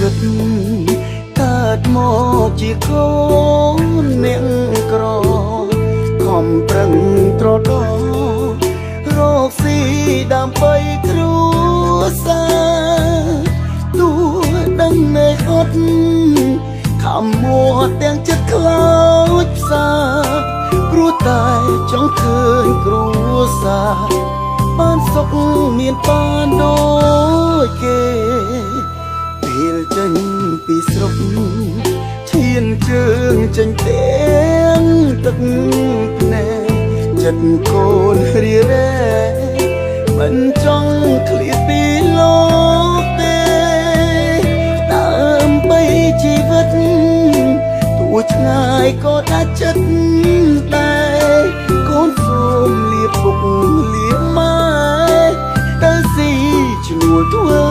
វិតកើតមកជាកូនអ្នកក្រខំប្រឹងត្រដរកស៊ីដើម្បីគ្រួសារទោះដឹងនៅអត់ខំមួទាំងចិត្តខ្លោចផ្សាព្រោះតែចង់ឃើញគ្រួសារបានសុខមានបានដូចគេ ពេលចេញពីស្រុកឈានជើងចេញទាំងទឹកភ្នែកចិត្តកូនរៀរ៉ែមិនចង់ឃ្លាតពីលោកទេដើម្បីជីវិតទោះឆ្ងាយក៏ដាច់ចិត្តដែរកូនសូមលាពុកលាម៉ែទៅស៊ីឈ្នួលធ្វើ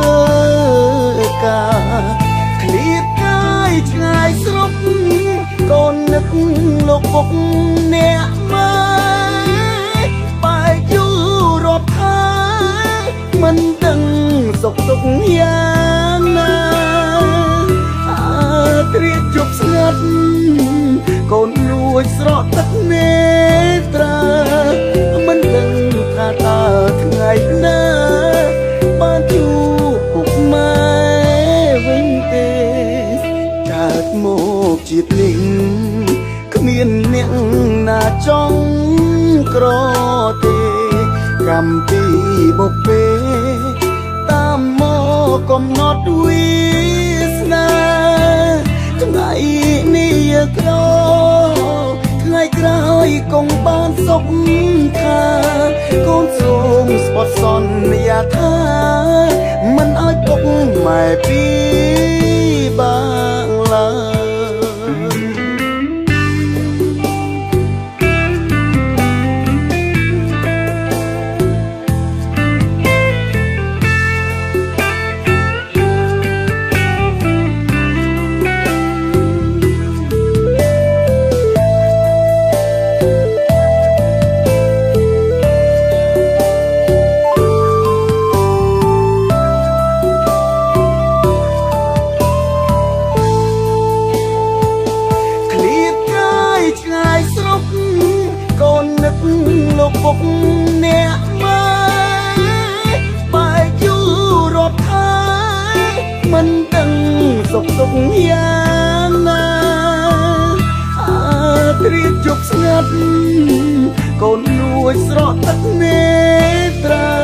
ការឃ្លាតកាយឆ្ងាយស្រុកកូននឹកលោកពុកអ្នកម៉ែបែកយូររាប់ខែមិនដឹងសុខទុក្ខយ៉ាងណាអាត្រៀជប់ស្ងាត់កូនលួចស្រក់ទឹកនេត្រាមិនដឹងថាតើថ្ងៃណាបានជួបពុកម៉ែវិញទេកើតមកជាតិនេះគ្មានអ្នកណាចង់ក្រទេកម្មពីបុព្វេតាមមកកំណត់វាសនាថ្ងៃនេះយើងក្រថ្ងៃក្រោយកុំបានសុខខាកូនសូមស្បត់សន្យាថាមិនឲ្យពុកម៉ែពីបាងឡើយ ឃ្លាតកាយឆ្ងាយស្រុកកូននឹកលោកពុកអ្នកម៉ែបែកយូររាប់ខែមិនដឹងសុខទុក្ខយ៉ាងណាអាត្រៀជប់ស្ងាត់កូនលួចស្រក់ទឹកនេត្រា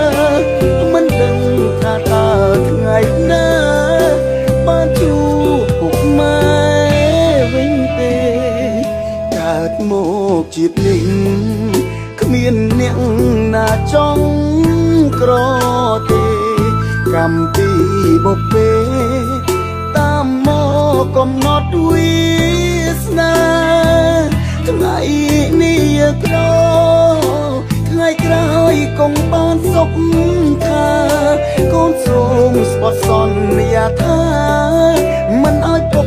មិនដឹងថាតើថ្ងៃណាបានជួបពុកម៉ែវិញទេកើតមកជាតិនេះគ្មានអ្នកណាចង់ក្រទេកម្មពីបុព្វេតាមមកកំណត់វាសនាថ្ងៃនេះយើងក្រថ្ងៃក្រោយកុំបានសុខខាកូនសូមស្បត់សន្យាថាមិនឲ្យពុក